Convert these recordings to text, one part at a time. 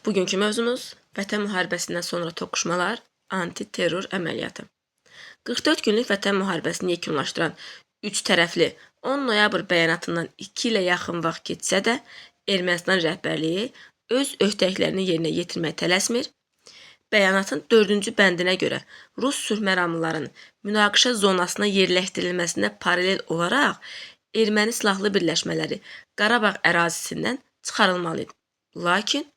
Bugünkü mövzumuz Vətən müharibəsindən sonra toqquşmalar, antiterror əməliyyatı. 44 günlük Vətən müharibəsini yekunlaşdıran üç tərəfli 10 noyabr bəyanatından 2 ilə yaxın vaxt keçsə də, Ermənistan rəhbərliyi öz öhdəliklərini yerinə yetirməyə tələsmir. Bəyanatın 4-cü bəndinə görə Rus sülh məramlılarının münaqişə zonasına yerləşdirilməsinə paralel olaraq erməni silahlı birləşmələri Qarabağ ərazisindən çıxarılmalı idi. Lakin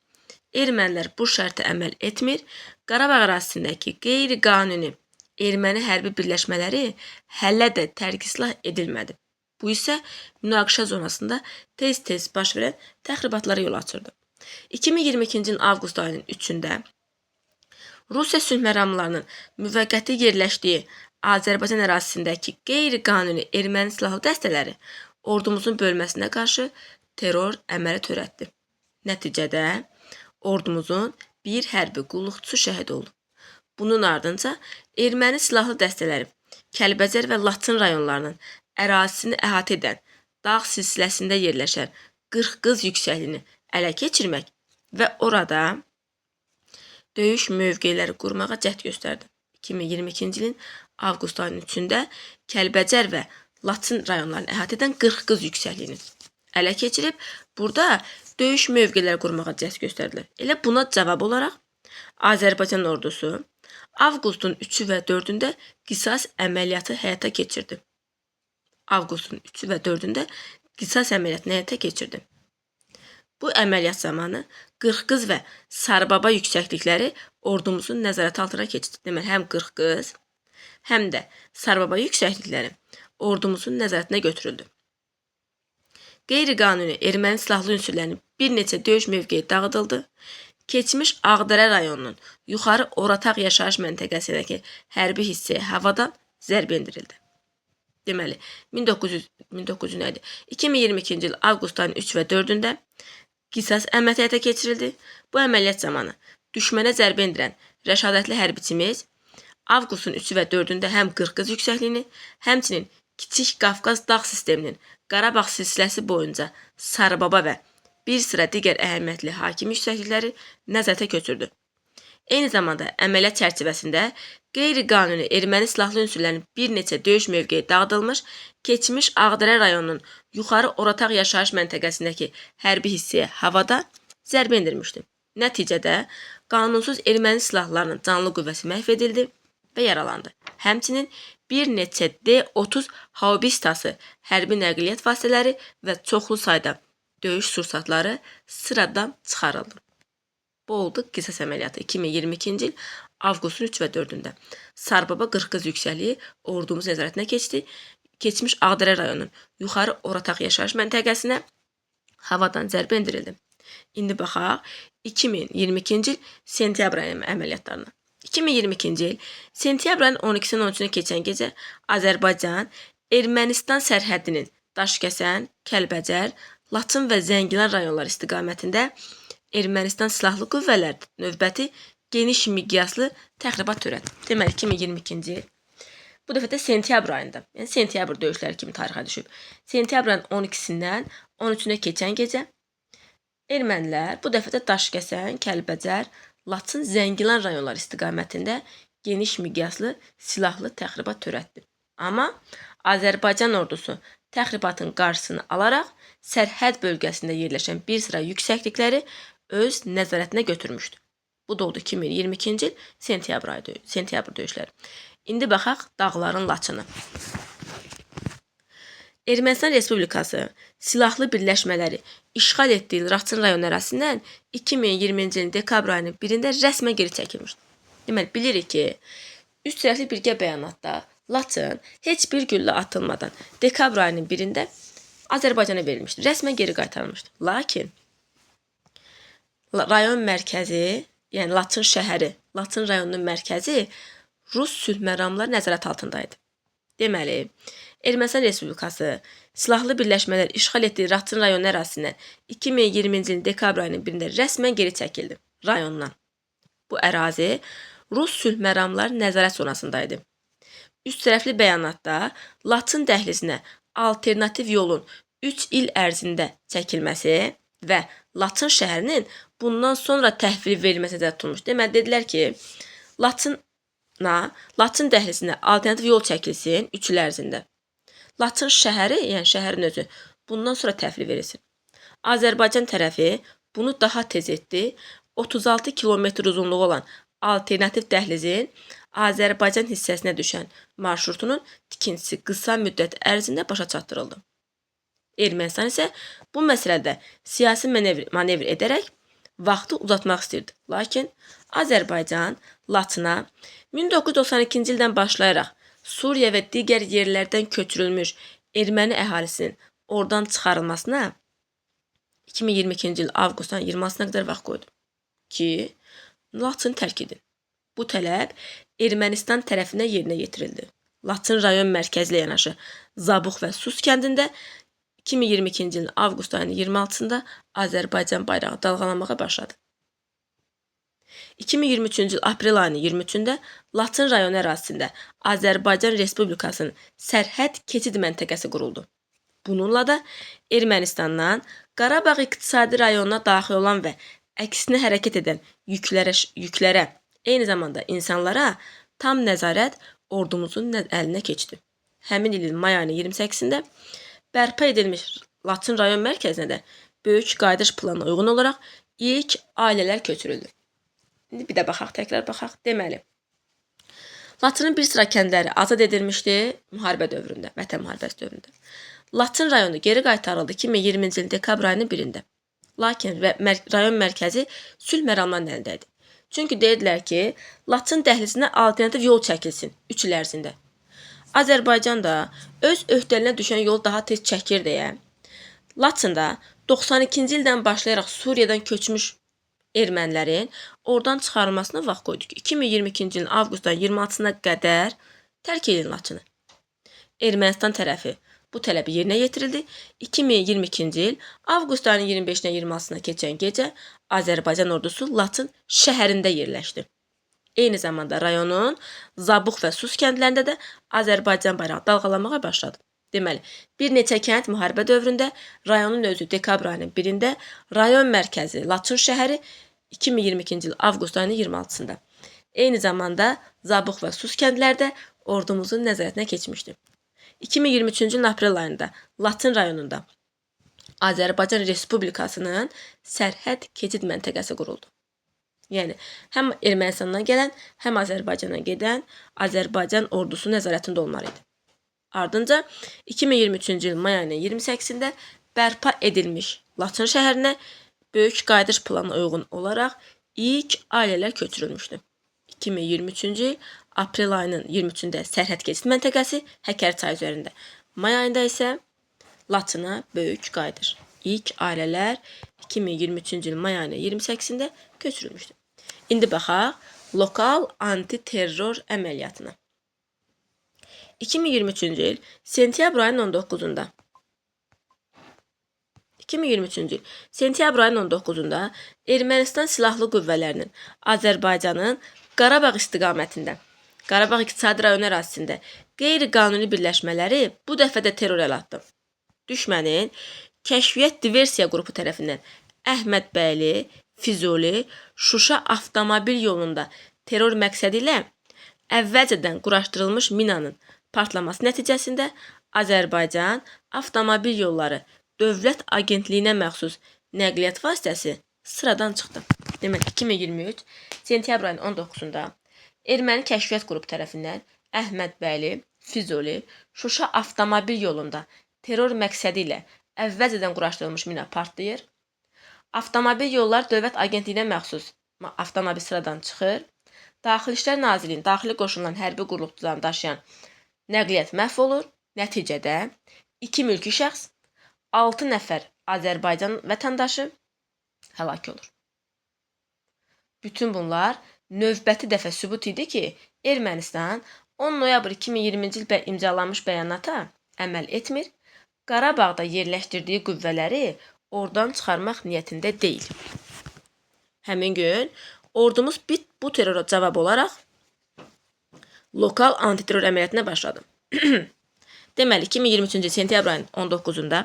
ermənilər bu şərtə əməl etmir. Qarabağ ərazisindəki qeyri-qanuni erməni hərbi birləşmələri hələ də tərk-silah edilmədi. Bu isə münaqişə zonasında tez-tez baş verən təxribatlara yol açırdı. 2022-ci ilin avqust ayının 3-ündə Rusiya sülh məramlılarının müvəqqəti yerləşdiyi Azərbaycan ərazisindəki qeyri-qanuni erməni silahlı dəstələri ordumuzun bölməsinə qarşı terror əməli törətdi. Nəticədə ordumuzun bir hərbi qulluqçusu şəhid oldu. Bunun ardınca erməni silahlı dəstələri Kəlbəcər və Laçın rayonlarının ərazisini əhatə edən dağ silsiləsində yerləşən 40 qız yüksəkliyini ələ keçirmək və orada döyüş mövqeləri qurmağa cəhd göstərdi. 2022-ci ilin avqust ayının 3-ündə Kəlbəcər və Laçın rayonlarını əhatə edən 40 qız yüksəkliyini ələ keçirib burada döyüş mövqeləri qurmağa cəhd göstərdilər. Elə buna cavab olaraq Azərbaycan ordusu avqustun 3-ü və 4-ündə qisas əməliyyatı həyata keçirdi. Avqustun 3-ü və 4-ündə qisas əməliyyatını həyata keçirdi. Bu əməliyyat zamanı 40 qız və Sarıbaba yüksəklikləri ordumuzun nəzarəti altına keçdi. Deməli, həm 40 qız, həm də Sarıbaba yüksəklikləri ordumuzun nəzarətinə götürüldü. Qeyri-qanuni erməni silahlı ünsürlərinin bir neçə döyüş mövqeyi dağıdıldı. Keçmiş Ağdərə rayonunun yuxarı Orataq yaşayış məntəqəsindəki hərbi hissəyə havadan zərbə endirildi. Deməli, 1900 1900 nə idi? 2022-ci il avqust ayının 3 və 4-ündə qisas əməliyyatı həyata keçirildi. Bu əməliyyat zamanı düşmənə zərbə endirən rəşadətli hərbiçimiz avqustun 3-ü və 4-ündə həm 40 qız yüksəkliyini, həmçinin Kiçik Qafqaz dağ sisteminin Qarabağ silsiləsi boyunca Sarıbaba və bir sıra digər əhəmiyyətli hakim yüksəklikləri nəzarətə götürdü. Eyni zamanda əməliyyat çərçivəsində qeyri-qanuni erməni silahlı ünsürlərinin bir neçə döyüş mövqeyi dağıdılmış, keçmiş Ağdərə rayonunun yuxarı Orataq yaşayış məntəqəsindəki hərbi hissəyə havada zərbə endirmişdi. Nəticədə qanunsuz erməni silahlarının canlı qüvvəsi məhv edildi və yaralandı. Həmçinin bir neçə D-30 haubistası, hərbi nəqliyyat vasitələri və çoxlu sayda döyüş sursatları sıradan çıxarıldı. Bu oldu qisas əməliyyatı 2022-ci il avqustun 3 və 4-ündə. Sarıbaba 40 qız yüksəkliyi ordumuz nəzarətinə keçdi. Keçmiş Ağdərə rayonunun yuxarı Orataq yaşayış məntəqəsinə havadan zərbə endirildi. İndi baxaq 2022-ci il sentyabr ayı əməliyyatlarına. 2022-ci il sentyabr ayının 12-sindən 13-ünə keçən gecə Azərbaycan Ermənistan sərhədinin Daşkəsən, Kəlbəcər, Laçın və Zəngilan rayonları istiqamətində Ermənistan silahlı qüvvələri növbəti geniş miqyaslı təxribat törətdi. Deməli 2022-ci il bu dəfə də sentyabr ayında, yəni sentyabr döyüşləri kimi tarixə düşüb. Sentyabr ayının 12-sindən 13-ünə keçən gecə ermənilər bu dəfə də Daşkəsən, Kəlbəcər, Laçın, Zəngilan rayonları istiqamətində geniş miqyaslı silahlı təxribat törətdi. Amma Azərbaycan ordusu təxribatın qarşısını alaraq sərhəd bölgəsində yerləşən bir sıra yüksəklikləri öz nəzarətinə götürmüşdü. Bu da oldu 2022-ci il sentyabr ayı, sentyabr döyüşləri. İndi baxaq dağların Laçını. Ermənistan Respublikası silahlı birləşmələri işğal etdiyi Laçın rayon ərazisindən 2020-ci ilin dekabr ayının 1-də rəsmən geri çəkilmişdi. Deməli, bilirik ki, üç tərəfli birgə bəyanatda Laçın heç bir güllə atılmadan dekabr ayının 1-də Azərbaycana verilmişdi. Rəsmən geri qaytarılmışdı. Lakin rayon mərkəzi, yəni Laçın şəhəri, Laçın rayonunun mərkəzi Rus sülh məramları nəzarət altındaydı. Deməli, Ermənistan Respublikası silahlı birləşmələr işğal etdiyi Laçın rayonu ərazisindən 2020-ci ilin dekabr ayının 1-də rəsmən geri çəkildi rayondan. Bu ərazi Rus sülh məramları nəzarət zonasındaydı. Üç tərəfli bəyanatda Laçın dəhlizinə alternativ yolun 3 il ərzində çəkilməsi və Laçın şəhərinin bundan sonra təhvil verilməsi nəzərdə tutulmuş. Deməli, dedilər ki, Laçın dəhlizinə alternativ yol çəkilsin 3 il ərzində. Laçın şəhəri, yəni şəhərin özü bundan sonra təhvil verilsin. Azərbaycan tərəfi bunu daha tez etdi. 36 kilometr uzunluğu olan alternativ dəhlizin Azərbaycan hissəsinə düşən marşrutunun tikintisi qısa müddət ərzində başa çatdırıldı. Ermənistan isə bu məsələdə siyasi manevr edərək vaxtı uzatmaq istəyirdi. Lakin Azərbaycan Laçına 1992-ci ildən başlayaraq Suriya və digər yerlərdən köçürülmüş erməni əhalisinin oradan çıxarılmasına 2022-ci il avqustun 26-sına qədər vaxt qoydu ki, Laçını tərk edin. Bu tələb Ermənistan tərəfindən yerinə yetirildi. Laçın rayon mərkəzi ilə yanaşı Zabux və Sus kəndində 2022-ci ilin avqust ayının 26-sında Azərbaycan bayrağı dalğalanmağa başladı. 2023-cü il aprel ayının 23-də Laçın rayonu ərazisində Azərbaycan Respublikasının sərhəd keçid məntəqəsi quruldu. Bununla da Ermənistandan Qarabağ iqtisadi rayonuna daxil olan və əksinə hərəkət edən yüklərə, eyni zamanda insanlara tam nəzarət ordumuzun əlinə keçdi. Həmin ilin may ayının 28-də bərpa edilmiş Laçın rayon mərkəzinə də böyük qayıdış planına uyğun olaraq ilk ailələr köçürüldü. İndi bir də baxaq, təkrar baxaq. Deməli, Laçının bir sıra kəndləri azad edilmişdi müharibə dövründə, Vətən müharibəsi dövründə. Laçın rayonu geri qaytarıldı 2020-ci ilin dekabr ayının 1-də. Lakin rayon mərkəzi sülh məramlarının əlində idi. Çünki deyirdilər ki, Laçın dəhlizinə alternativ yol çəkilsin 3 il ərzində. Azərbaycan da öz öhdəliyinə düşən yol daha tez çəkir deyə Laçında 92-ci ildən başlayaraq Suriyadan köçmüş ermənilərin oradan çıxarılmasına vaxt qoydu ki, 2022-ci ilin avqustdan 26-sına qədər tərk edin Laçını. Ermənistan tərəfi bu tələbi yerinə yetirildi. 2022-ci il avqust ayının 25-nə 26-sına keçən gecə Azərbaycan ordusu Laçın şəhərində yerləşdi. Eyni zamanda rayonun Zabux və Sus kəndlərində də Azərbaycan bayrağı dalğalanmağa başladı. Deməli, bir neçə kənd müharibə dövründə, rayonun özü dekabr ayının 1-də, rayon mərkəzi Laçın şəhəri 2022-ci il avqust ayının 26-sında. Eyni zamanda Zabux və Sus kəndlərdə ordumuzun nəzarətinə keçmişdi. 2023-cü ilin aprel ayında Laçın rayonunda Azərbaycan Respublikasının sərhəd keçid məntəqəsi quruldu. Yəni, həm Ermənistandan gələn, həm Azərbaycana gedən Azərbaycan ordusu nəzarətində olmalı idi. Ardınca 2023-cü il may ayının 28-də bərpa edilmiş Laçın şəhərinə böyük qayıdış planına uyğun olaraq ilk ailələr köçürülmüşdü. 2023-cü il aprel ayının 23-də sərhəd keçid məntəqəsi Həkəri çayı üzərində. May ayında isə Laçına böyük qayıdış. İlk ailələr 2023-cü il may ayının 28-də köçürülmüşdü. İndi baxaq lokal antiterror əməliyyatına. 2023-cü il sentyabr ayının 19-da 2023-cü il sentyabr ayının 19-da Ermənistan Silahlı Qüvvələrinin Azərbaycanın Qarabağ istiqamətində, Qarabağ İqtisadi Rayonu ərazisində qeyri-qanuni birləşmələri bu dəfə də terror əl atdı. Düşmənin kəşfiyyat diversiya qrupu tərəfindən Əhmədbəyli, Füzuli, Şuşa avtomobil yolunda terror məqsədi ilə əvvəlcədən quraşdırılmış minanın partlaması nəticəsində Azərbaycan Avtomobil Yolları Dövlət Agentliyinə məxsus nəqliyyat vasitəsi sıradan çıxdı. Deməli, 2023 sentyabr ayının 19-da erməni kəşfiyyat qrupu tərəfindən Əhmədbəyli, Füzuli, Şuşa avtomobil yolunda terror məqsədi ilə əvvəlcədən quraşdırılmış mina partlayır. Avtomobil Yollar Dövlət Agentliyinə məxsus avtomobil sıradan çıxır. Daxili İşlər Nazirliyinin daxili qoşunların hərbi qulluqçularını daşıyan nəqliyyat məhv olur. Nəticədə 2 mülki şəxs, 6 nəfər Azərbaycan vətəndaşı həlak olur. Bütün bunlar növbəti dəfə sübut idi ki, Ermənistan 10 noyabr 2020-ci ildə imzalanmış bəyanata əməl etmir, Qarabağda yerləşdirdiyi qüvvələri oradan çıxarmaq niyyətində deyil. Həmin gün ordumuz bu terrora cavab olaraq lokal antiterror əməliyyatına başladı. Deməli, 2023-cü sentyabr ayının 19-da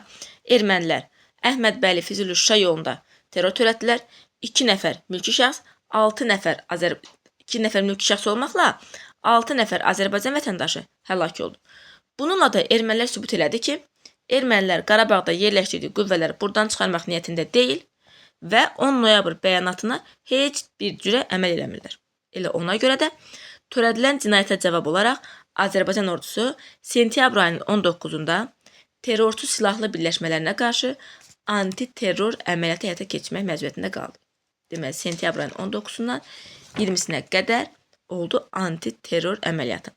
ermənilər Əhmədbəyli Füzuli Şuşa yolunda terror törətdilər. 2 nəfər mülki şəxs, 6 nəfər 2 nəfər mülki şəxs olmaqla 6 nəfər Azərbaycan vətəndaşı həlak oldu. Bununla da ermənilər sübut elədi ki, ermənilər Qarabağda yerləşdirdiyi qüvvələri buradan çıxarmaq niyyətində deyil və 10 noyabr bəyanatına heç bir cürə əməl eləmirlər. Elə ona görə də törədilən cinayətə cavab olaraq Azərbaycan ordusu sentyabr ayının 19-da terrorçu silahlı birləşmələrinə qarşı antiterror əməliyyatı həyata keçirmək məcburiyyətində qaldı. Deməli, sentyabr ayının 19-undan 20-sinə qədər oldu antiterror əməliyyatı.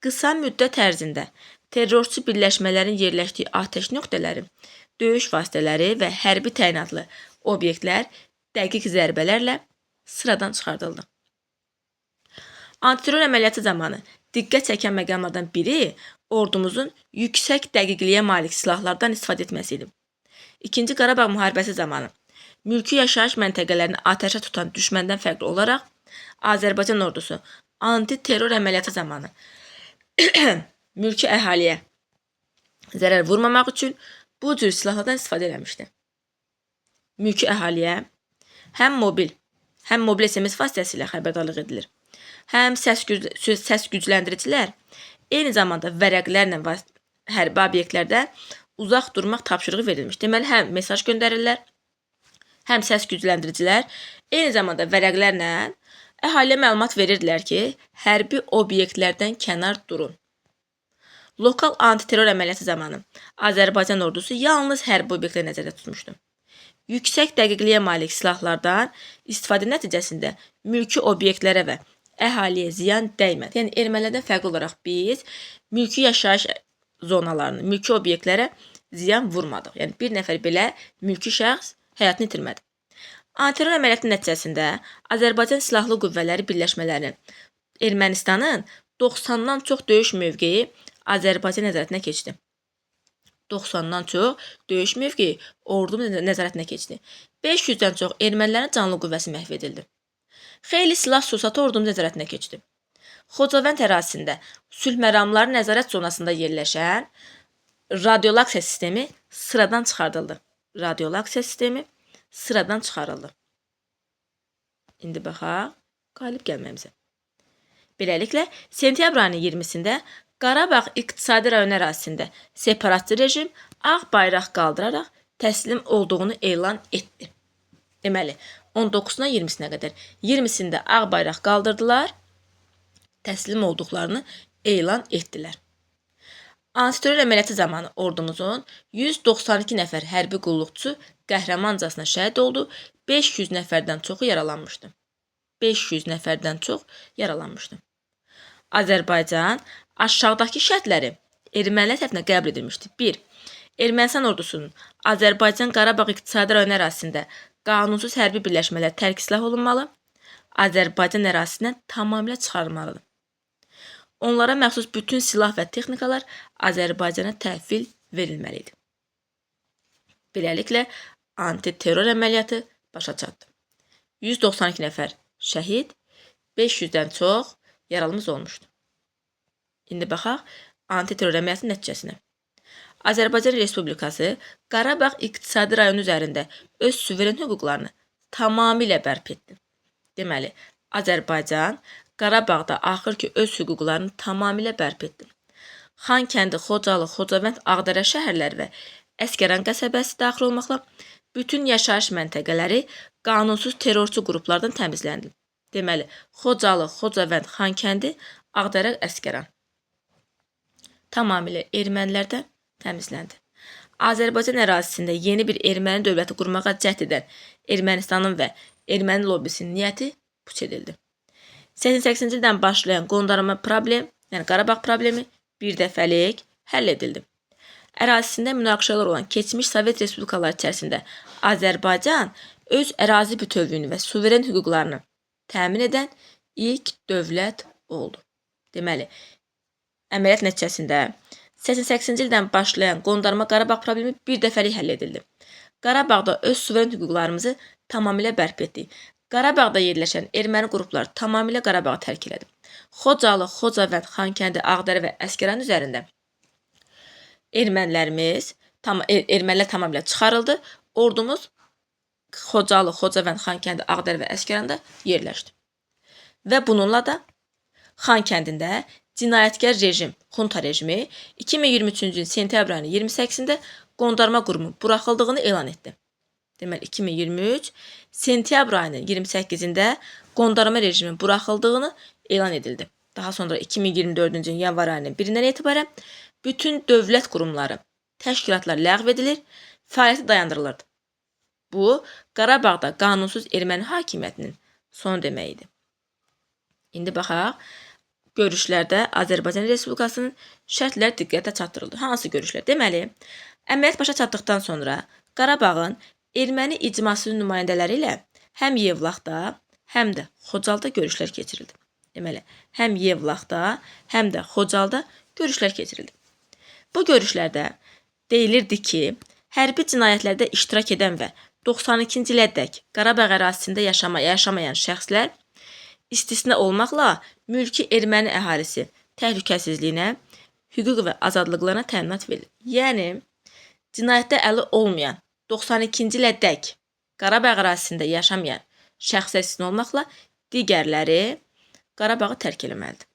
Qısa müddət ərzində terrorçu birləşmələrin yerləşdiyi atəş nöqtələri, döyüş vasitələri və hərbi təyinatlı obyektlər dəqiq zərbələrlə sıradan çıxardıldı. Antiterror əməliyyatı zamanı diqqət çəkən məqamlardan biri ordumuzun yüksək dəqiqliyə malik silahlardan istifadə etməsi idi. İkinci Qarabağ müharibəsi zamanı mülki yaşayış məntəqələrini atəşə tutan düşməndən fərqli olaraq Azərbaycan ordusu antiterror əməliyyatı zamanı mülki əhaliyə zərər vurmamaq üçün bu cür silahlardan istifadə eləmişdi. Mülki əhaliyə həm mobil, həm mobil SMS vasitəsilə xəbərdarlıq edilir. Həm səs gücləndiricilər, eyni zamanda vərəqlərlə hərbi obyektlərdə uzaq durmaq tapşırığı verilmiş. Deməli, həm mesaj göndərirlər, həm səs gücləndiricilər, eyni zamanda vərəqlərlə əhaliyə məlumat verirdilər ki, hərbi obyektlərdən kənar durun. Lokal antiterror əməliyyatı zamanı Azərbaycan ordusu yalnız hərbi obyektləri nəzərdə tutmuşdu. Yüksək dəqiqliyə malik silahlardan istifadə nəticəsində mülki obyektlərə və əhaliyə ziyan dəymədi. Yəni ermənilərdən fərqli olaraq biz mülki yaşayış zonalarını, mülki obyektlərə ziyan vurmadıq. Yəni bir nəfər belə mülki şəxs həyatını itirmədi. Antiterror əməliyyatı nəticəsində Azərbaycan Silahlı Qüvvələri birləşmələrinin Ermənistanın 90-dan çox döyüş mövqeyi Azərbaycan nəzarətinə keçdi. 90-dan çox döyüş mövqeyi ordu nəzarətinə keçdi. 500-dən çox ermənilərin canlı qüvvəsi məhv edildi. Xeyli silah sursatı ordunun nəzarətinə keçdi. Xocavənd ərazisində sülh məramları nəzarət zonasında yerləşən radiolaksiya sistemi sıradan çıxardıldı. Radiolaksiya sistemi sıradan çıxarıldı. İndi baxaq qalib gəlməyimizə. Beləliklə, sentyabr ayının 20-sində Qarabağ İqtisadi Rayonu ərazisində separatçı rejim ağ bayraq qaldıraraq təslim olduğunu elan etdi. Deməli, 19-dan 20-sinə qədər. 20-sində ağ bayraq qaldırdılar, təslim olduqlarını elan etdilər. Antiterror əməliyyatı zamanı ordumuzun 192 nəfər hərbi qulluqçusu qəhrəmancasına şəhid oldu, 500 nəfərdən çoxu yaralanmışdı. 500 nəfərdən çox yaralanmışdı. Azərbaycan aşağıdakı şərtləri ermənilər tərəfindən qəbul edilmişdi. 1. Ermənistan ordusunun Azərbaycan Qarabağ İqtisadi Rayonu ərazisində qanunsuz hərbi birləşmələr tərk silah olunmalı, Azərbaycan ərazisindən tamamilə çıxarılmalıdır. Onlara məxsus bütün silah və texnikalar Azərbaycana təhvil verilməli idi. Beləliklə, antiterror əməliyyatı başa çatdı. 192 nəfər şəhid, 500-dən çox yaralımız olmuşdu. İndi baxaq antiterror əməliyyatının nəticəsinə. Azərbaycan Respublikası Qarabağ İqtisadi Rayonu üzərində öz suveren hüquqlarını tamamilə bərpa etdi. Deməli, Azərbaycan Qarabağda axır ki öz hüquqlarını tamamilə bərpa etdi. Xankəndi, Xocalı, Xocavənd, Ağdərə şəhərləri və Əsgəran qəsəbəsi daxil olmaqla bütün yaşayış məntəqələri qanunsuz terrorçu qruplardan təmizləndi. Deməli, Xocalı, Xocavənd, Xankəndi, Ağdərə, Əsgəran tamamilə ermənilərdən təmizləndi. Azərbaycan ərazisində yeni bir erməni dövləti qurmağa cəhd edən Ermənistanın və erməni lobbisinin niyyəti puç edildi. 88-ci ildən başlayan qondarma problem, yəni Qarabağ problemi bir dəfəlik həll edildi. Ərazisində münaqişələr olan keçmiş Sovet respublikaları içərisində Azərbaycan öz ərazi bütövlüyünü və suveren hüquqlarını təmin edən ilk dövlət oldu. Deməli, əməliyyat nəticəsində 88-ci ildən başlayan qondarma Qarabağ problemi bir dəfəlik həll edildi. Qarabağda öz suveren hüquqlarımızı tamamilə bərpa etdik. Qarabağda yerləşən erməni qrupları tamamilə Qarabağı tərk elədi. Xocalı, Xocavənd, Xankəndi, Ağdərə və Əsgəran üzərində ermənilər tamamilə çıxarıldı. Ordumuz Xocalı, Xocavənd, Xankəndi, Ağdərə və Əsgəranda yerləşdi. Və bununla da Xankəndində cinayətkar rejim, xunta rejimi 2023-cü ilin sentyabr ayının 28-də qondarma qurumun buraxıldığını elan etdi. Deməli, 2023 sentyabr ayının 28-də qondarma rejimin buraxıldığını elan edildi. Daha sonra 2024-cü ilin yanvar ayının 1-dən etibarən bütün dövlət qurumları, təşkilatlar ləğv edilir, fəaliyyəti dayandırılırdı. Bu, Qarabağda qanunsuz erməni hakimiyyətinin sonu demək idi. İndi baxaq, görüşlərdə Azərbaycan Respublikasının şərtlər diqqətə çatdırıldı. Hansı görüşlər? Deməli, əməliyyat başa çatdıqdan sonra Qarabağın erməni icmasının nümayəndələri ilə həm Yevlaxda, həm də Xocalıda görüşlər keçirildi. Deməli, həm Yevlaxda, həm də Xocalıda görüşlər keçirildi. Bu görüşlərdə deyilirdi ki, hərbi cinayətlərdə iştirak edən və 92-ci ilədək Qarabağ ərazisində yaşamayan şəxslər istisna olmaqla mülki erməni əhalisi təhlükəsizliyinə, hüquq və azadlıqlarına təminat verilir. Yəni, cinayətdə əli olmayan 92-ci ilədək Qarabağ ərazisində yaşamayan şəxslər istisna olmaqla digərləri Qarabağı tərk eləməlidir.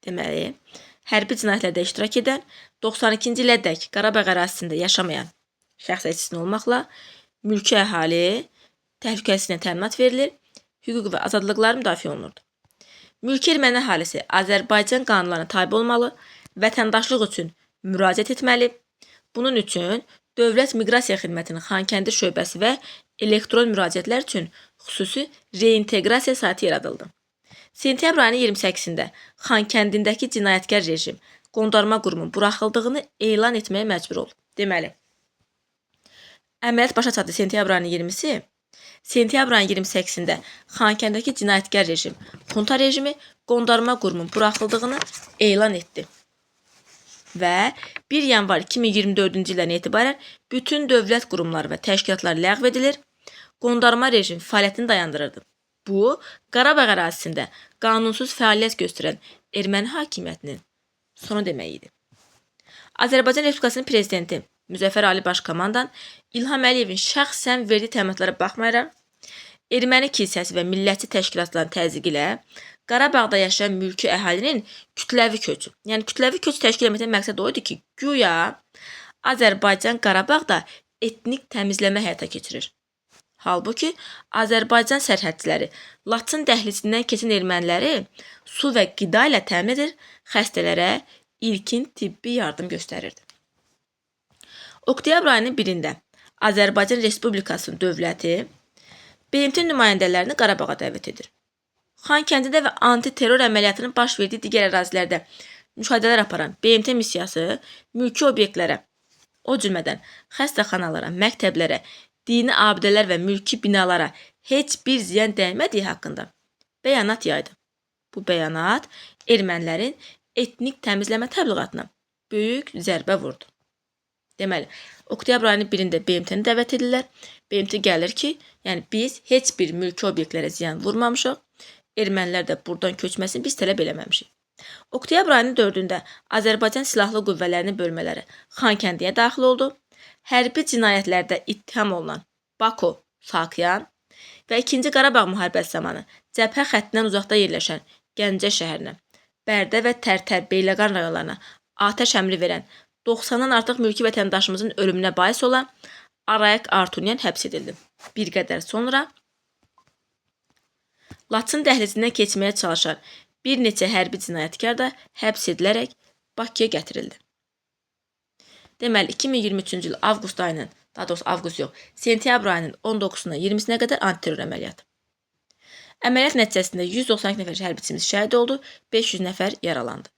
Deməli, hərbi cinayətlərdə iştirak edən 92-ci ilədək Qarabağ ərazisində yaşamayan şəxslər istisna olmaqla mülki əhali təhlükəsizliyinə təminat verilir, hüquq və azadlıqları müdafiə olunurdu. Mülki erməni əhalisi Azərbaycan qanunlarına tabe olmalı, vətəndaşlıq üçün müraciət etməli. Bunun üçün Dövlət Miqrasiya Xidmətinin Xankəndi şöbəsi və elektron müraciətlər üçün xüsusi reinteqrasiya saytı yaradıldı. Sentyabr ayının 28-də Xankəndindəki cinayətkar rejim qondarma qurumun buraxıldığını elan etməyə məcbur oldu. Deməli, əməliyyat başa çatdı sentyabr ayının 20-si. Sentyabr ayının 28-də Xankəndəki cinayətkar rejim, xunta rejimi qondarma qurumun buraxıldığını elan etdi. Və 1 yanvar 2024-cü ildən etibarən bütün dövlət qurumları və təşkilatlar ləğv edilir, qondarma rejim fəaliyyətini dayandırırdı. Bu, Qarabağ ərazisində qanunsuz fəaliyyət göstərən erməni hakimiyyətinin sonu demək idi. Azərbaycan Respublikasının prezidenti Müzəffər Ali Başkomandan İlham Əliyevin şəxsən verdiyi təminatlara baxmayaraq, erməni kilsəsi və millətçi təşkilatların təzyiqi ilə Qarabağda yaşayan mülki əhalinin kütləvi köçü, yəni kütləvi köç təşkil etməkdən məqsəd o idi ki, güya Azərbaycan Qarabağda etnik təmizləmə həyata keçirir. Halbuki Azərbaycan sərhədçiləri Laçın dəhlizindən keçən erməniləri su və qida ilə təmin edir, xəstələrə ilkin tibbi yardım göstərirdi. Oktyabr ayının 1-də Azərbaycan Respublikasının dövləti BMT nümayəndələrini Qarabağa dəvət edir. Xankəndidə və antiterror əməliyyatının baş verdiyi digər ərazilərdə müşahidələr aparan BMT missiyası mülki obyektlərə, o cümlədən xəstəxanalara, məktəblərə, dini abidələr və mülki binalara heç bir ziyan dəymədiyi haqqında bəyanat yaydı. Bu bəyanat ermənilərin etnik təmizləmə təbliğatına böyük zərbə vurdu. Deməli, oktyabr ayının 1-də BMT-ni dəvət edirlər. BMT gəlir ki, yəni biz heç bir mülki obyektlərə ziyan vurmamışıq. Ermənilər də buradan köçməsini biz tələb eləməmişik. Oktyabr ayının 4-ündə Azərbaycan Silahlı Qüvvələrinin bölmələri Xankəndiyə daxil oldu. Hərbi cinayətlərdə ittiham olunan Bako Saakyan və 2-ci Qarabağ müharibəsi zamanı cəbhə xəttindən uzaqda yerləşən Gəncə şəhərinə, Bərdə və Tərtər, Beyləqan rayonlarına atəş əmri verən 90-dan artıq mülki vətəndaşımızın ölümünə bais olan Arayik Artunyan həbs edildi. Bir qədər sonra Laçın dəhlizindən keçməyə çalışan bir neçə hərbi cinayətkar da həbs edilərək Bakıya gətirildi. Deməli, 2023-cü il avqust ayının, daha doğrusu avqust yox, sentyabr ayının 19-undan 20-sinə qədər antiterror əməliyyatı. Əməliyyat nəticəsində 192 nəfər hərbiçimiz şəhid oldu, 500 nəfər yaralandı.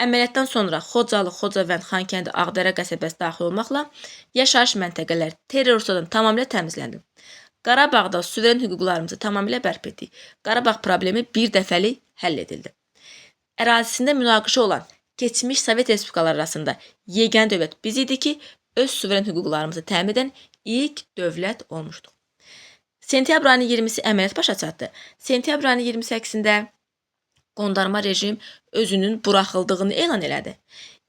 Əməliyyatdan sonra Xocalı, Xocavənd, Xankəndi, Ağdərə qəsəbəsi daxil olmaqla yaşayış məntəqələri terroristlərdən tamamilə təmizləndi. Qarabağda suveren hüquqlarımızı tamamilə bərpa etdik. Qarabağ problemi bir dəfəlik həll edildi. Ərazisində münaqişə olan keçmiş Sovet respublikaları arasında yeganə dövlət biz idi ki, öz suveren hüquqlarımızı təmin edən ilk dövlət olmuşduq. Sentyabr ayının 20-si əməliyyat başa çatdı. Sentyabr ayının 28-də qondarma rejim özünün buraxıldığını elan elədi.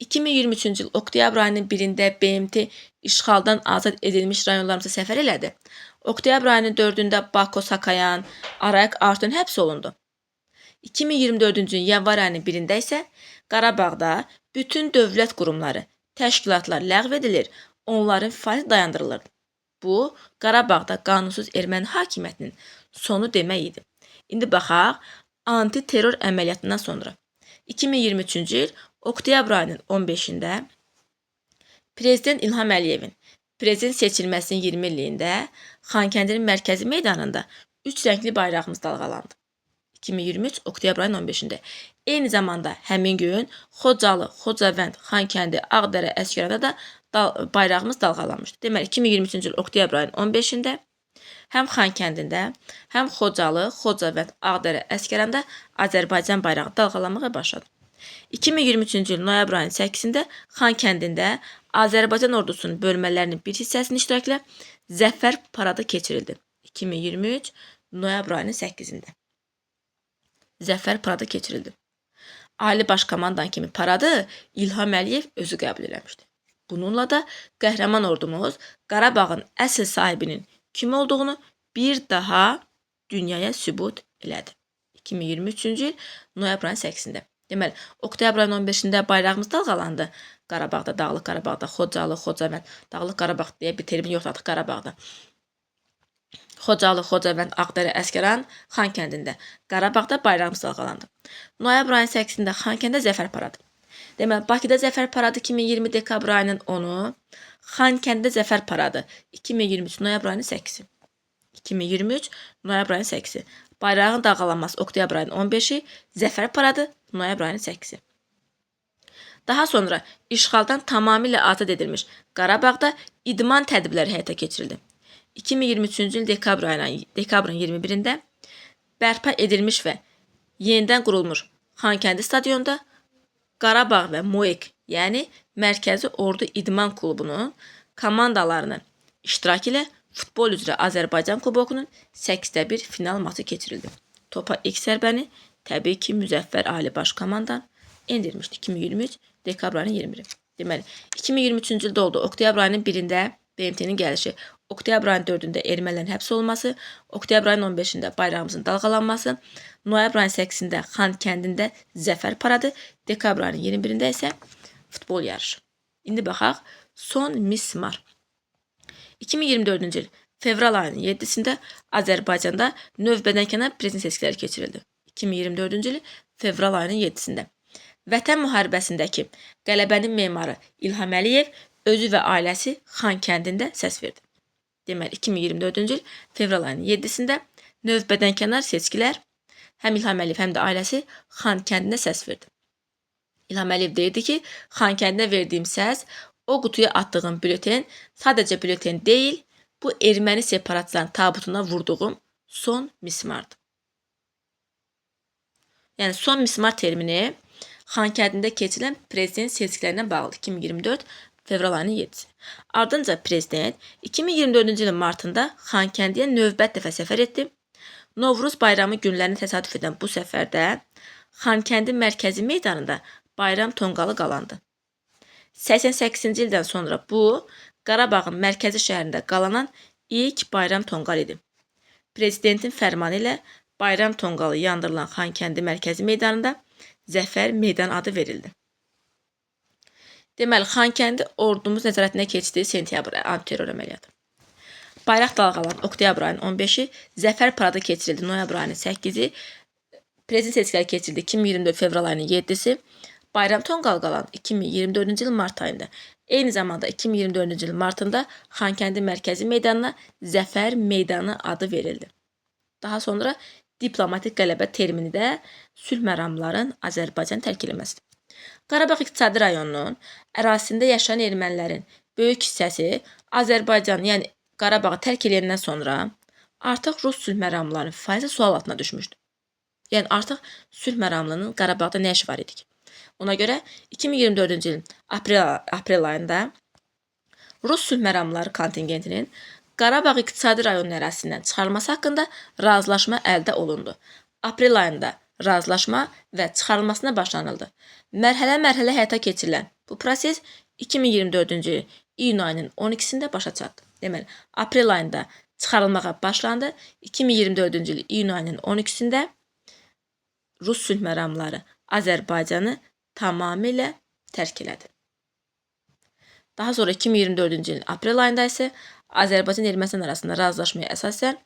2023-cü il oktyabr ayının 1-də BMT işğaldan azad edilmiş rayonlarımıza səfər elədi. Oktyabr ayının 4-ündə Bako Sakayan, Arayik Artun həbs olundu. 2024-cü ilin yanvar ayının 1-də isə Qarabağda bütün dövlət qurumları, təşkilatlar ləğv edilir, onların fəaliyyəti dayandırılırdı. Bu, Qarabağda qanunsuz erməni hakimiyyətinin sonu demək idi. İndi baxaq antiterror əməliyyatından sonra. 2023-cü il oktyabr ayının 15-də Prezident İlham Əliyevin prezident seçilməsinin 20 illiyində Xankəndinin mərkəzi meydanında üç rəngli bayrağımız dalğalandı. 2023 oktyabr ayının 15-də. Eyni zamanda həmin gün Xocalı, Xocavənd, Xankəndi, Ağdərə, Əsgəranda da bayrağımız dalğalanmışdı. Deməli 2023-cü il oktyabr ayının 15-də həm Xankəndində, həm Xocalı, Xocavənd, Ağdərə, Əsgəranda Azərbaycan bayrağı dalğalanmağa başladı. 2023-cü il noyabr ayının 8-də Xankəndində Azərbaycan ordusunun bölmələrinin bir hissəsinin iştirakı ilə Zəfər paradı keçirildi. 2023 noyabr ayının 8-də. Zəfər paradı keçirildi. Ali Baş Komandan kimi paradı İlham Əliyev özü qəbul eləmişdi. Bununla da qəhrəman ordumuz Qarabağın əsl sahibinin kim olduğunu bir daha dünyaya sübut elədi. 2023-cü il noyabr ayının 8-də. Deməli, oktyabr ayının 15-də bayrağımız dalğalandı. Qarabağda, Dağlıq Qarabağda, Xocalı, Xocavənd, Dağlıq Qarabağ deyə bir termin yoxdur artıq Qarabağda. Xocalı, Xocavənd, Ağdərə, Əsgəran, Xankəndində. Qarabağda bayrağımız dalğalandı. Noyabr ayının 8-də Xankəndə zəfər paradı. Deməli, Bakıda zəfər paradı 2020 dekabr ayının 10-u, Xankəndə zəfər paradı 2023 noyabr ayının 8-i. 2023 noyabr ayının 8-i. Bayrağın dalğalanması oktyabr ayının 15-i, zəfər paradı noyabr ayının 8-i. Daha sonra işğaldan tamamilə azad edilmiş Qarabağda idman tədbirləri həyata keçirildi. 2023-cü il dekabrın 21-də bərpa edilmiş və yenidən qurulmuş Xankəndi stadionunda Qarabağ və MOEK, yəni Mərkəzi Ordu İdman Klubunun komandalarının iştirakı ilə futbol üzrə Azərbaycan Kubokunun 8-də 1 final maçı keçirildi. Topa ilk zərbəni təbii ki, Müzəffər Ali Baş Komandan endirmişdi. 2023 dekabr ayının 21-i. Deməli, 2023-cü ildə oldu. Oktyabr ayının 1-də BMT-nin gəlişi, oktyabr ayının 4-ündə ermənilərin həbs olunması, oktyabr ayının 15-də bayrağımızın dalğalanması, noyabr ayının 8-də Xankəndində zəfər paradı, dekabr ayının 21-də isə futbol yarışı. İndi baxaq son mismar. 2024-cü il fevral ayının 7-sində Azərbaycanda növbədənkənar prezident seçkiləri keçirildi. 2024-cü il fevral ayının 7-sində. Vətən müharibəsindəki qələbənin memarı İlham Əliyev özü və ailəsi Xankəndində səs verdi. Deməli, 2024-cü il fevral ayının 7-sində növbədənkənar seçkilər həm İlham Əliyev, həm də ailəsi Xankəndində səs verdi. İlham Əliyev deyirdi ki, Xankəndində verdiyim səs, o qutuya atdığım bülten sadəcə bülten deyil, bu erməni separatistlərin tabutuna vurduğum son mismardır. Yəni son mismar termini Xankəndində keçirilən prezident seçkilərinə bağlı 2024 fevral ayının 7-si. Ardınca prezident 2024-cü ilin martında Xankəndiyə növbət dəfə səfər etdi. Novruz bayramı günlərini təsadüf edən bu səfərdə Xankəndi mərkəzi meydanında bayram tonqalı qalandı. 88-ci ildən sonra bu Qarabağın mərkəzi şəhərində qalanan ilk bayram tonqalı idi. Prezidentin fərmanı ilə bayram tonqalı yandırılan Xankəndi mərkəzi meydanında Zəfər meydan adı verildi. Deməli, Xankəndi ordumuz nəzarətinə keçdi sentyabr antiterror əməliyyatı. Bayraq dalğalandı oktyabr ayının 15-i, Zəfər paradı keçirildi noyabr ayının 8-i, prezident seçkiləri keçirildi 2024 fevral ayının 7-si, bayram tonqalı qalandı 2024-cü il mart ayında. Eyni zamanda 2024-cü il martında Xankəndi mərkəzi meydanına Zəfər meydanı adı verildi. Daha sonra diplomatik qələbə termini də sülh məramların Azərbaycan tərk eləməsidir. Qarabağ İqtisadi rayonunun ərazisində yaşayan ermənilərin böyük hissəsi Azərbaycan, yəni Qarabağı tərk edəndən sonra artıq Rus sülh məramlarının faizi sual altına düşmüşdü. Yəni artıq sülh məramlının Qarabağda nə işi var idi ki? Ona görə 2024-cü ilin aprel ayında Rus sülh məramları kontingentinin Qarabağ İqtisadi rayonunun ərazisindən çıxarılması haqqında razılaşma əldə olundu. Aprel ayında razılaşma və çıxarılmasına başlanıldı. Mərhələ-mərhələ həyata keçirilən Bu proses 2024-cü il iyun ayının 12-sində başa çatdı. Deməli, aprel ayında çıxarılmağa başlandı. 2024-cü il iyun ayının 12-sində Rus sülh məramları Azərbaycanı tamamilə tərk elədi. Daha sonra 2024-cü ilin aprel ayında isə Azərbaycan Ermənistan arasında razılaşmaya əsasən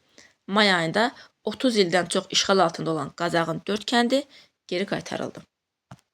may ayında 30 ildən çox işğal altında olan Qazaxın 4 kəndi geri qaytarıldı.